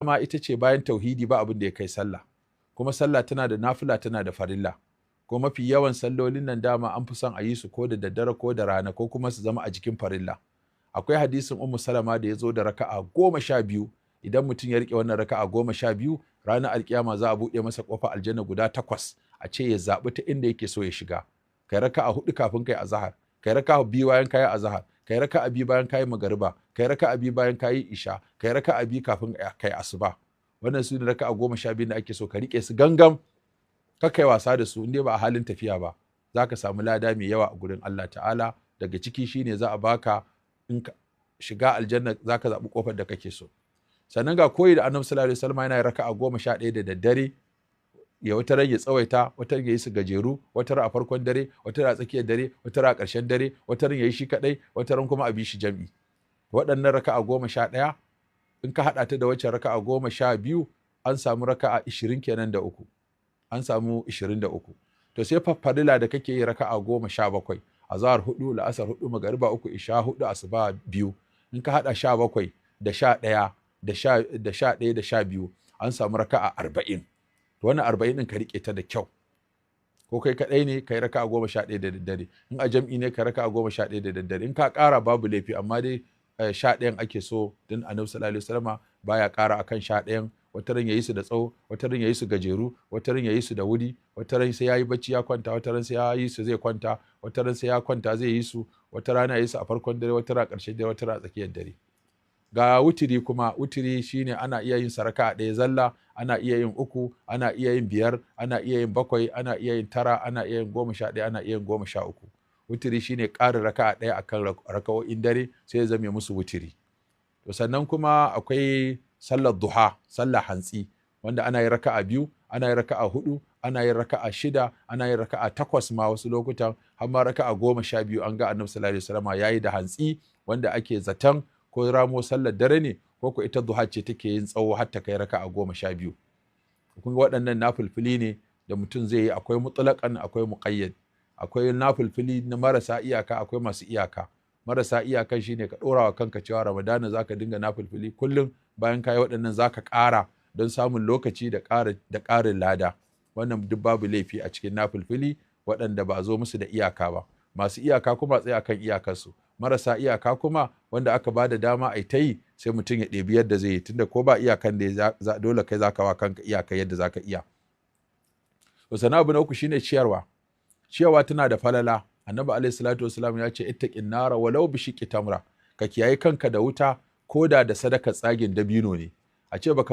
Ma ita ce bayan tauhidi ba abin da ya kai sallah. Kuma sallah tana da nafila, tana da farilla. Ko mafi yawan sallolin nan dama an fi son a yi su ko da daddare ko da rana, ko kuma su zama a jikin farilla. Akwai hadisin Ummu Salama da ya zo da raka'a 12. Idan mutum ya rike wannan raka'a 12, ranar alkiyama za a buɗe masa ƙofa aljanna guda 8, a ce ya zaɓi ta inda yake so ya shiga. Kai raka'a 4 kafin kai azahar, kai raka'a 2 bayan kayi azahar, kai raka'a 2 bayan kayi magariba, kai raka'a 2 bayan kayi isha, kai raka'a 2 kafin kai asuba. Wannan su ne raka'a 12 da ake so ka rike su gangam, ka kai wasa da su in dai ba a halin tafiya ba. Za ka samu lada mai yawa a gurin Allah ta'ala. Daga ciki shine za a baka in ka shiga aljanna, za ka zaɓi ƙofar da kake so. Sannan ga koyi da Annabi sallallahu alaihi wasallam, yana raka'a 11 da daddare, ya wata ran ya tsawaita, wata ran ya yi su gajeru, wata ran a farkon dare, wata ran a tsakiyar dare, wata ran a ƙarshen dare, wata ran ya yi shi kaɗai, wata ran kuma a bi shi jam'i. Waɗannan raka'a 11, in ka haɗa ta da waccan raka'a 12, an samu raka'a 20 kenan da uku. An samu 23. To sai farilla da kake yi raka'a 17: azahar 4, la'asar 4, magariba 3, isha 4, asuba 2. In ka haɗa 17 da 11 da 11 da 12, an samu raka'a 40. To wannan 40 ɗin ka riƙe ta da kyau. Ko kai kaɗai ne, kai raka'a 11 da daddare. In a jam'i ne, ka raka'a 11 da daddare. In ka ƙara babu laifi, amma dai 11n ake so, don Annabi sallallahu alaihi wasallama baya ƙara akan 11n. Wata ran yayi su da tsawo, wata ran yayi su gajeru, wata ran yayi su da wuri, wata ran sai yayi bacci ya kwanta, wata ran sai ya yi su zai kwanta, wata ran sai ya kwanta zai yi su, wata rana yayi su a farkon dare, wata ran a ƙarshen dare, wata ran a tsakiyar dare. Ga wutiri kuma. Wutiri shine ana iya yin saraka 1 zalla, ana iya yin 3, ana iya yin 5, ana iya yin 7, ana iya yin 9, ana iya yin 11, ana iya yin 13. Wutiri shine ƙarin raka'a 1 akan raka'o'in dare, sai ya zame musu wutiri. To sannan kuma akwai sallar duha, sallar hantsi, wanda ana yin raka'a 2, ana yin raka'a 4, ana yin raka'a 6, ana yin raka'a 8 ma wasu lokutan, har ma raka'a 12 an ga Annabi sallallahu alaihi wasallam yayi da hantsi, wanda ake zaton ko ramo sallar dare ne, ko ko ita duha ce take yin tsawo har ta kai raka'a 12. Kun ga waɗannan nafilfili ne da mutum zai yi. Akwai mutlaqan, akwai muqayyad. Akwai nafilfili na marasa iyaka, akwai masu iyaka. Marasa iyakan shine ka ɗora wa kanka cewa Ramadana zaka dinga nafilfili kullum, bayan kayi waɗannan zaka ƙara don samun lokaci da ƙarin lada. Wannan duk babu laifi a cikin nafilfili waɗanda ba a zo musu da iyaka ba. Masu iyaka kuma tsaya kan iyakarsu. Marasa iyaka kuma wanda aka ba da dama a ta yi, sai mutum ya ɗebi yadda zai yi, tunda ko ba iyakan da dole kai zaka wa kanka iyaka yadda zaka iya. To sannan abu na uku shine ciyarwa. Ciyarwa tana da falala. Annabi alaihi salatu wasalam ya ce: "Ittaqin nara walau bi shiqqi tamra." Ka kiyaye kanka da wuta ko da da sadaka tsagin dabino ne. A ce baka